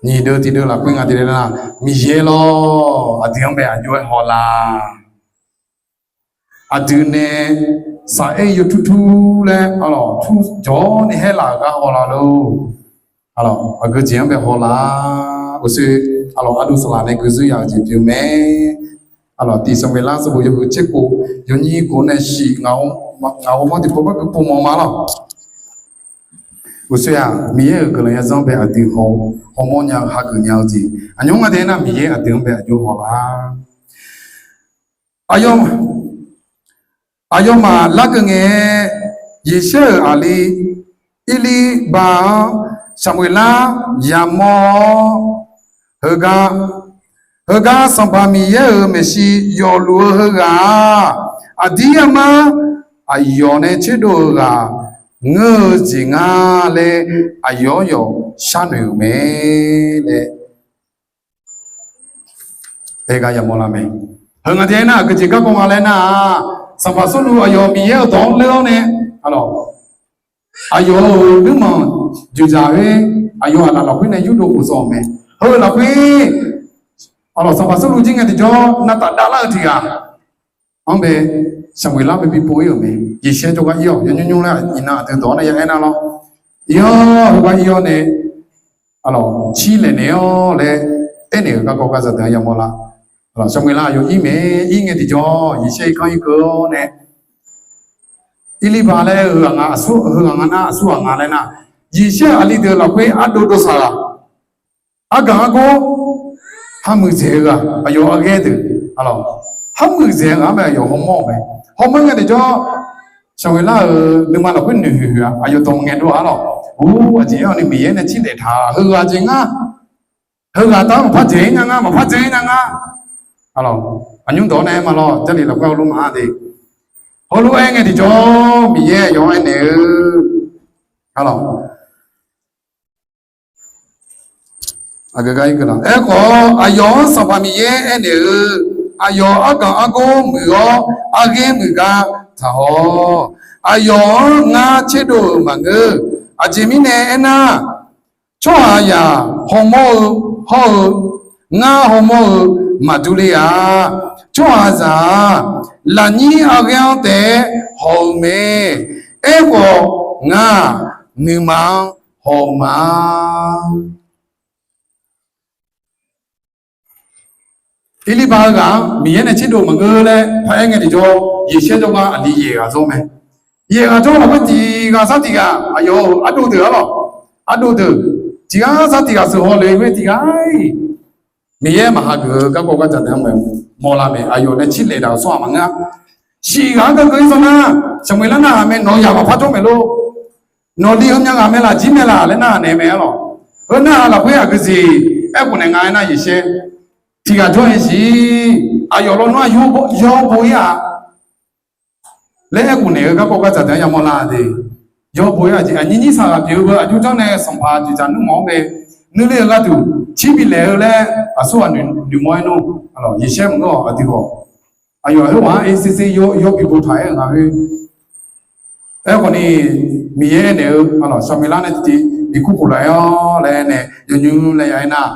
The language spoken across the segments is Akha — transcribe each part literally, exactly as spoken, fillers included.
Nyiq deuv tiq deuv lafkhoer nga tiqle nar, Miqyaer lawr, aqdui-anr bae aqjox-aer haw la. Aqdui nae saq-aer yawtur tur laer arlawq tur jawr nae haer laf-euq gar haw la lor. Arlawq aqgeu jeq-anr bae haw la. Uqshoe arlawq ardov saqlaq nae gui zeur ya-eu jeq pyeuf mae. Arlawq tiq Sanqpaq lar sanqbof yawhuiq tserkhof yawnyir khof nae shif ngaq-euq ghawrmawr tiqpov par gui pov mawf ma lawq. Uqshoe-aq Miqyaer-euq guiqlanq yarzanr bae aqdui hawmawr nya-eu hageuf nya-eu jeq aqnymr nga tae nar Miqyaer aqdui-anr bae aqjox haw la. Aqyawfmaf larkeuv ngae, Yeqshaer-euq aqli Irlirba-anr Saqmoeqlar yamawr-awr, heugar, heugar Sanqpaq Miqyaer-euq maeqshi yawfluf-eu heughaq-aq, aqdir armar aqyawf nae tserdov-eu ghaq ngeur-eu jeq nga laer aqyawf-anr yawf sharnoeq-euq mae laer aer gar yamawr lar mae. Heu nga tae aernar, aqgeujeq garkawv nga laer nar-aq, Sanqpaq Sawrluv aqyawf Miqyaer-euq dawq-anr ler-awr nae, arlawq, aqyawf-euq nuirmanq dzoeqdzaq khoer, aqyawf aqlaf lafkhoer nae yurdov khof sawq-euq mae. Heu lafkhoer, arlawq, Sanqpaq Sawrluv jir ngae tiqjawr navtaf davlar-eu tiq ghaq-anr bae Saqmoeqlar bae bipov ir-euq mae. Yeqshaer jawrgar ir-awq, yawnymr nymr laer iqnan aqdui dawq-anr nae ya aernar lawr. Ir-awr, heugar ir-awr nae, arlawq, cir laeq naeq-awr laer aernaeq-euq garkawv gar zaqdeuq-anr yamawr lar. Arlawq, Saqmoeqlar aqyawf ir mae. Ir ngae tiqjawr Yeqshaer irkanr irkeuv-awr nae, Irlirba laer heughaq nga, aqsur heughaq nga nar, aqsur ghaq nga laer nar, Yeqshaer aqli deuq lafkhoer ardov dov saq ghaq, argaq argor, kharmuiq dzaeq-eu ghaq, aqyawf arghaer deuq, arlawq, kharmuiq dzaeq-eu ghaq-anr bae aqyawf hawmawr-euq mae. Hawmawr ngae tiqjawr, Saqmoeqlar-euq nuima lafkhoer noeqhoeq hoeq-a, aqyawf dawq ngaeq dov-a lawq. Or, aqjeq-anr ni Miqyaer nae cir daef taq-a, heughaq jeq ngar, heughaq tar maqpar dzaeq-ir nya ngar, maqpar dzaeq-ir nya ngar. Arlawq, aqnymr dawq-anr nae aer ma lawr, Jarlif lafkhoer heulof maqha de. Heulof-aer ngae tiqjawr Miqyaer aqyawf-anr aernaeq-eu, arlawq, Aerkhawf, aqyawf-anr Sanqpaq Miqyaer aernaeq-eu, aqyawf argaq argor muiq-awr, arghaer muiq gar taq-awq. Aqyawf-anr ngar tserdov-euq maqngeur. Aqjeq mirnae aernar, tsawrhaqzaq hawmawr-eu hawr-eu, ngar hawmawr-eu maqdur le-a. Tsawrhaqzaq-aq, lafnyir arghaer-anr taef-aer haw-eu mae. Aerkhawf, ngar-aq, nuima-anr haw-eu ma. Irlirba heughaq-anr Miqyaer nae tserdov maqngeur laer paraer ngae tiqjawr, Yeqshaer jawrgar aqli yaeq ghaq jawr mae. Yaeq ghaq jawr lafkhoer tiq ghaq sar tiq ghaq, aqyawf-euq ardov deuq-a lawq. Ardov deuq tiq ghaq sar tiq ghaq sheuq haw le khoer tiq ghaq-iq, Miqyaer maqhageuf-eu garkawv gardzaq deuq-anr mae, mawrlar mae. Aqyawf nae cir laeq taq-euq tsawrhaq maqngeur-a. Shif ghaq-anr garkawv-ir zanq nar, Saqmoeqlar narhaq mae, nawq-eu yaq maqpar jawr maeq lor. Nawqli heumya ghaq mae laf jir mae laf laer narhaq naeq mae-a lawq. Heu narhaq lafkhoer aqgeujeq aerkhof naeq nga aernar, Yeqshaer tiq ghaq jawr-aer siq. Aqyawf lawnmr-aq yawr bo-ir-a laer aerkhof naeq-eu garkawv gardzaq deuq-anr yamawr lar de. Yawr bo-ir-a jeq aqnyir nyir saqghaq pyeuf-eu beu aqjox janr nae sanqpaq jeqdzaq nuirmanq-anr mae. Nuiler-eu gharduq cir bi laeq-eu laer aqsurghaq noeqmawr-aer nmr. Yeqshaer maqngeur-awq aqdui khawf. Aqyawf khoerghaq-anr erserser yawr bi bo taq-aer-eu nga khoer. Aerkhawf ni, Miqyaer naeq-eu Saqmoeqlar nae tiqtiv bi kur khof laf-aer-awr laer nae yawnymr laer ya aernar,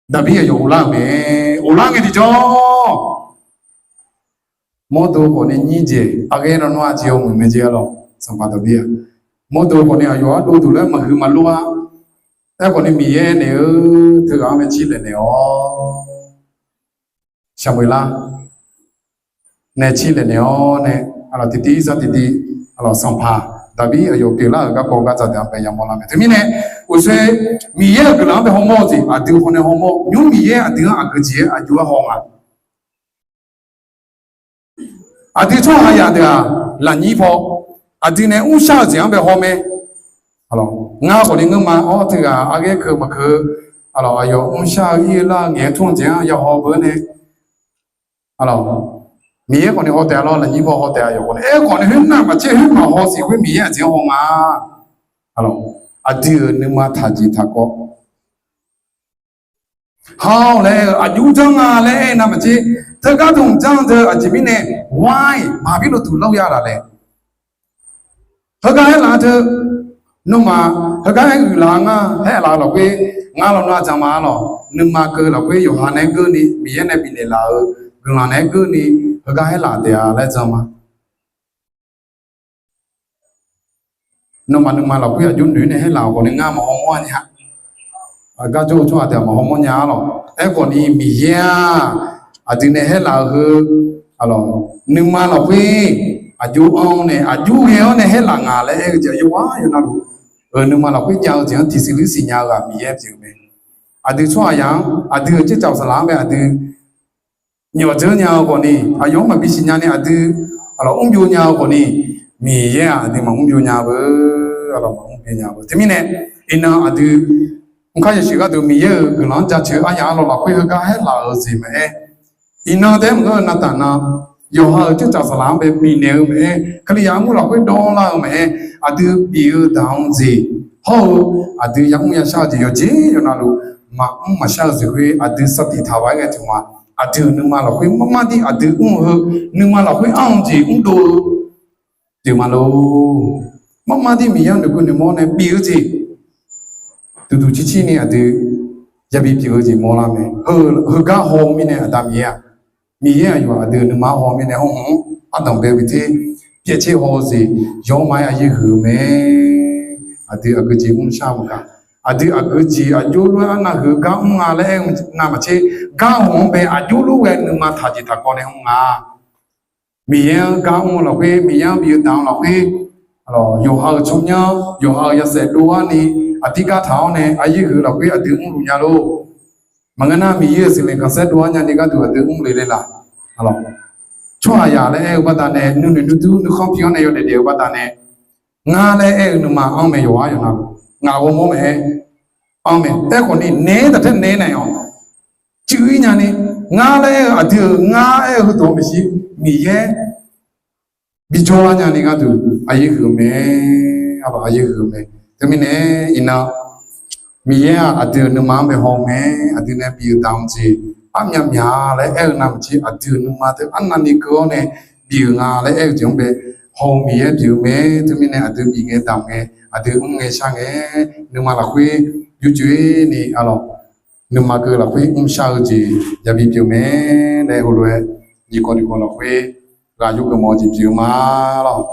Daqbir aqyawf uvlar-euq mae. Uvlar ngae tiqjawr, mawrdo khawf ni nyir dzaeq arghaer nawr nawr-aq jeq-awr muiq mae jeq-a lawq. Sanqpaq Daqbir-aq, mawrdo khawf ni aqyawf ardov duq laer maqhuiq maqlor-a. Aerkhawf ni Miqyaer naeq-eu teughaq-anr mae cir laeq naeq-awr, Saqmoeqlar nae cir laeq naeq-awr nae, aqlaf tiqtiv zar tiqtiv, aqlaf sanqpaq Daqbir aqyawf pyeuflar-euq garkawv gardzaq deuq-anr bae yamawr lar mae. Teumirnae, uqshoe Miqyaer-euq guiqlanq-anr bae hawmawr-eu jeq aqdui khawf nae hawmawr, nymr Miqyaer aqdui-anr aqgeujeq-aer aqjox-aer haw nga. Aqdui tsawrhaq yaq deuq-aq, lafnyir paw aqdui nae mrshar-eu jeq-anr bae haw mae. Ngar khawf ni ngeurma-awr teughaq arghaer keuv maqkeuv, aqlaf aqyawf mrshar-eu ir-eu lar-eu ngaeq-aer tmr-eu jeq-anr ya haw beu-aer nae, aqlaf Miqyaer khawf ni haw taef-a lawr, lafnyir paw haw taef-a, aqyawf khawf ni aerkhawf ni khoernav maqtser khoermaf haw siq khoer Miqyaer aqjeq-anr haw nga. Aqdui-euq nuima taqjeq taqkawv ha-awq laer-eu aqjox janr nga laer aer nar maqtser, teugar dmq janr-eu deuq aqjeq mirnae, why maqbir lov duq lar-eu ya laf laer. Heugar aer laf-eu teu, Nawmaf heugar aer uiqlaf ngar haerlaf-eu lafkhoer, ngar lawnmr-aq jan ma-a lawq. Nuima keuv lafkhoer yawqha nae-aer geur ni, Miqyaer nae bifnaeq laf-euq guiqlanq nae-aer geur ni, heugar haerlaf taef-a laer jan ma. Nawmaf nuima lafkhoer aqjox noeq nae haerlaf-euq khawf ni ngar maqhaw mawr-a nya. Gar jawr-eu tsawrhaq taef-aq maqhaw mawr nya-a lawq. Aerkhawf ni Miqyaer-aq, aqdui nae haerlaf-eu heu, nuima lafkhoer aqjox anr nae aqjox ghae-awr nae haerlaf nga laer aer-eu jeq yawqghaq yawqnavluf-euq nuima lafkhoer jav-eu jeq-anr tiqsiq luirsiq nya-eu ghaq Miqyaer pyeuf-eu mae. Aqdui tsawrhaqzaq-anr, aqdui-euq tsertsaq saqlaq-anr bae aqdui nyawf dzeur nya-eu khawf ni, aqyawf-anr maqbi siqnya ni aqdui mrbyov nya-eu khawf ni, Miqyaer-aq aqdui maqmr byov nya-eu, maqmr byov nya-eu. Teumirnae, iqnan aqdui mrkar yasheuq gharduq Miqyaer-euq guiqlanq-anr jaceuq-eu aryamq arlawq lafkhoer heugar haerlaf-euq jeq maqaer, iqnan taef-aer maqngeur-eu navtaq nan, yawqha-euq tsertsaq saqlaq-anr bae bifnaeq-eu maqaer, Kalizaq armur lafkhoer dawrlar-eu maqaer, aqdui bif-eu daq-anr jeq hawr-eu, aqdui yamr yashar-eu jeq yawqjeq yawqnavluf maqmr maqshar-eu jeq khoer aqdui saqtiq taq ba-aer ghae tmq-aq, aqdui-euq nuima lafkhoer marmar dir aqdui mr-eu heu, nuima lafkhoer anr-eu jeq mrdov-eu pyeuf ma lor. Marmar dir Miqyaer-anr noeqkeuv noeqmawr nae bif-eu jeq duqduq circir ni aqdui yabi pyeuf-eu jeq mawrlar mae. Heugar haw-eu mirnae Aqda Miqyaer-aq, Miqyaer aqyawf aqdui-euq nuima-anr haw-eu mirnae hawr hmq-anr ardanq bae-eu bif ter pyaev tser haw-eu jeq yawr ma-aer aqyaer huiq-eu mae. Aqdui aqgeujeq mrshar maqgaq, aqdui aqgeujeq aqjox lof-aer arnav huiq-eu gar mr nga laer aer-eu navmaqtser, gar hawq-anr bae aqjox lof ghae nuima taqjeq taqkawv nae mr nga. Miqyaer-anr gar mr-eu lafkhoer, Miqyaer-anr bif-eu daq-eu lafkhoer, yawqha-euq tsawrmyanr, yawqha-euq yawshaef dov-ar ni, aqdir gar taq-awr nae aqyaer huiq-eu lafkhoer aqdui mrluf nya lor. Maqngeur nar Miqyaer-euq siqleq khanqsaer dov-ar nyani gharduq aqdui mrle le laf. Tsawrhaqzaq laer aer-eu baqdanae, nuinoeq nuidur nuikhanr pi-awr nae yawdaef daef-eu baqdanae, ngar laer aer-eu nuima anr mae yawqghaq yawqnavluf. Ngaq ghawrmawr mae-aer anr mae. Aerkhawf ni naeq-aer taq taer naeq naeq-awq. Cuiv-ir nyani, ngar laer aer-eu aqdui-euq ngar aer-eu heudawq maeqshi, Miqyaer bijawr lar nyani gharduq aqyaer huiq-eu mae. Aqyaer huiq-eu mae. Teumirnae iqnan Miqyaer-aq aqdui-euq nuima-anr bae haw-eu mae. Aqdui nae bif-eu damq jeq armyaq myaq laer aer-eu navmaqtser aqdui-euq nuima teu arnavni keuv-awr nae bif-euq nga laer aer-eu jeq-anr bae haw-eu Miqyaer pyeuf-eu mae. Teumirnae aqdui bif ngae damq ngae, aqdui mr ngae shar ngae, nuima lafkhoer yurcoeni arlawq, nuima keuv lafkhoer mrshar-eu jeq yabi pyeuf mae laer heulof-aer nyiq kawv nyiq kawv lafkhoer ghaq yur geufmawf-eu jeq pyeuf-eu ma lawq.